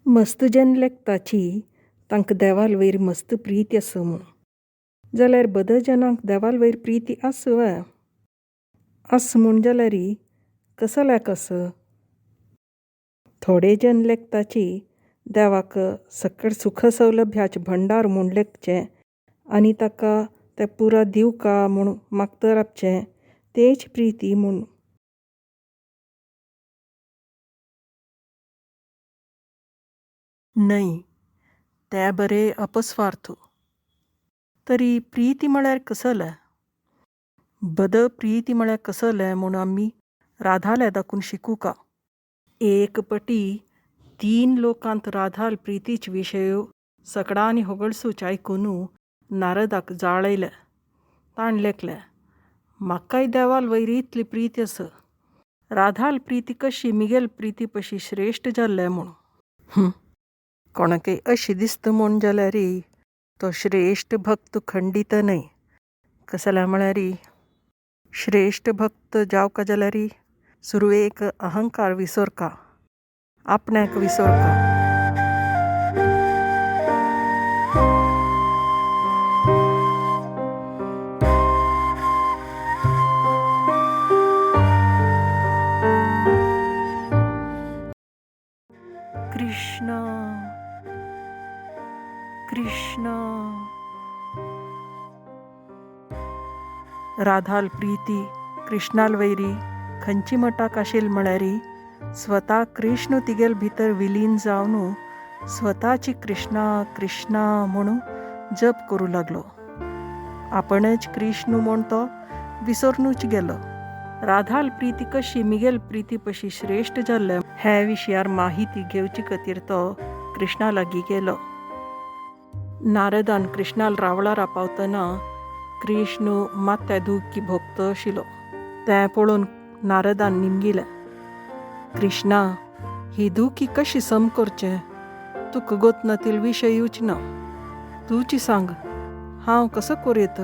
मस्त जन लेखताची तांकां देवाल वयर मस्त प्रीती आसा म्हूण. जाल्यार बद जनांक देवाल वयर प्रीती आस वे? आस म्हूण जाल्यार कसल्याक आस? थोडे जन लेखताची देवाक सकळ सुख सौलभ्याचें भंडार म्हूण लेखचें आनी ताका तें पुरा दिवका म्हूण मागता राबचें तेच प्रिती म्हूण. न्हय, तें बरें अपस्वार्थू. तरी प्रिती म्हळ्यार कसलें? बद प्रिती म्हळ्यार कसलें म्हूण आमी राधाल्या दाखून शिकुका. एक पटी तीन लोकांत राधाल प्रितीच विशय सकडांनी होगळसूच आयकून नारदाक जाळयलें. ताण लेखलें, म्हाकाय देवाल वयर इतली प्रीती आसा. राधाल प्रीती कशी मिगेल प्रीती पशी श्रेश्ठ जाल्लें म्हूण. कोणाकय अशी दिसता म्हूण जाल्यार तो श्रेश्ठ भक्त खंडीत न्हय. कसल्या म्हळ्यार श्रेश्ठ भक्त जावका जाल्यार सुरवेक अहंकार विसरका, आपण्याक विसरका. कृष्ण कृष्ण. राधाल प्रीती कृष्णाल वैरी खंची मटाक आशिल म्हळ्यार स्वता कृष्ण तिगेल भितर विलीन जावन स्वताची कृष्णा कृष्णा म्हणून जप करूं लागलो. आपणच कृष्ण म्हूण तो विसरनूच गेलो. राधाल प्रीती कशी मिगेल प्रीती पशी श्रेश्ठ जाल्ले हे विशयार माहिती घेवची खातीर तो कृष्णा लागीं गेलो. नारदान कृष्णाल रावळारा पावतना कृष्ण मात्या दुखी भोगत आशिल्लो. तें पळोवन नारदान निमगिलें, कृष्णा, ही दुखी कशी सम करचें? तुका गोतनातील विशयूच ना. तुची सांग, हांव कसो करूं येत?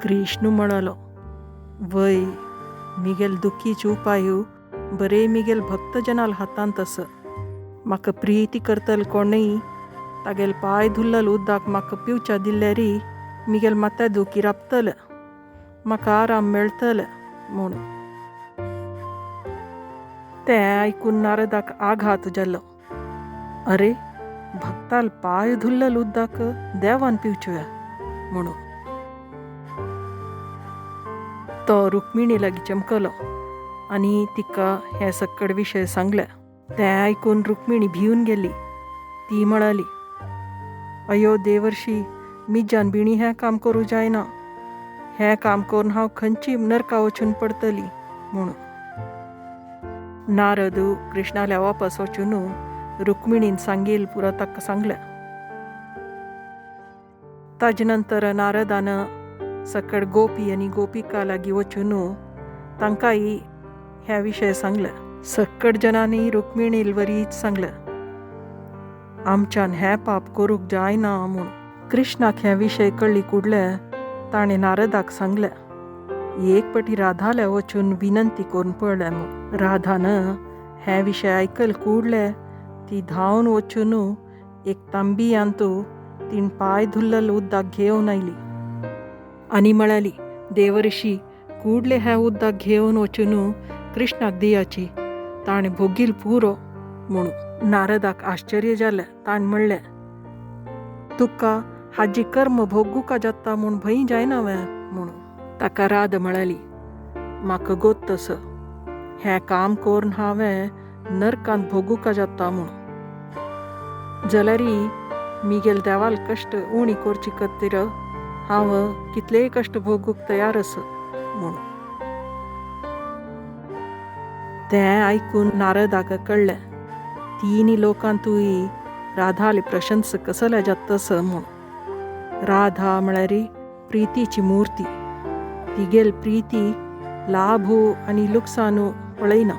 कृष्ण म्हणालो, वय, मिगेल दुखीचे उपाय बरे मिगेल भक्तजनाल हातांत आस. म्हाका प्रिती करतल कोणूय तागेल पांय धुल्लल उदक म्हाका पिवच्या दिल्यार मिगेल मात्या दुखी राबतलें, म्हाका आराम मेळटलें म्हूण. तें आयकून नारदाक आघात जालो. अरे, भक्ताल पांय धुल्लल उदक देवान पिवचें म्हणून. तो रुक्मिणी लागीं चमकलो आनी तिका हे सक्कड विशय सांगले. तें आयकून रुक्मिणी भिवन गेली. ती म्हणाली, अयो देवर्षी, मिज्जान बिणी हें काम करूं जायना. हें काम करून हांव खंयची नरका वचून पडतली म्हणून. नारद कृष्णाल्या वापस वचून रुक्मिणीन सांगील पुरो ताका सांगलें. ताजे नंतर नारदान सकड गोपी आनी गोपिका लागीं वचून तांकांय हे विशय सांगलें. सक्कड जनांनी रुक्मिणील वरीच सांगलें, आमच्यान हें पाप करूंक जायना म्हूण. कृष्णाक हे विशय कळ्ळी कुडले ताणें नारदाक सांगलें, एक पटी राधाल्या वचून विनंती करून पळयलें म्हूण. राधान हे विशय आयकल कुडले ती धांवन वचून एक तांबियांतू तीण पांय धुल्लल उदक घेवन आयली आनी म्हळाली, देवर्षी, कुडले हें उदक घेवन वचून कृष्णाक दियाची, ताणें भोगील पुरो म्हणून. नारदाक आश्चर्य जालें. ताणें म्हणलें, तुका हाजी कर्म भोगुका जाता म्हूण भंय जायना वे म्हणून. ताका राध म्हळाली, म्हाका गोत तस हें काम करून हांवें नरकांत भोगुका जाता म्हूण. जाल्यार मिगेल देवाल कश्ट उणी करचे खातीर हांव कितलेय कश्ट भोगूंक तयार आसा म्हूण. तें आयकून नारदाक कळ्ळें तिनी लोकांतूय राधाली प्रशंसा कसल्या जाता म्हूण. राधा म्हळ्यार प्रितीची मूर्ती. तिगेल प्रिती लाभू आनी लुकसानू पळयना.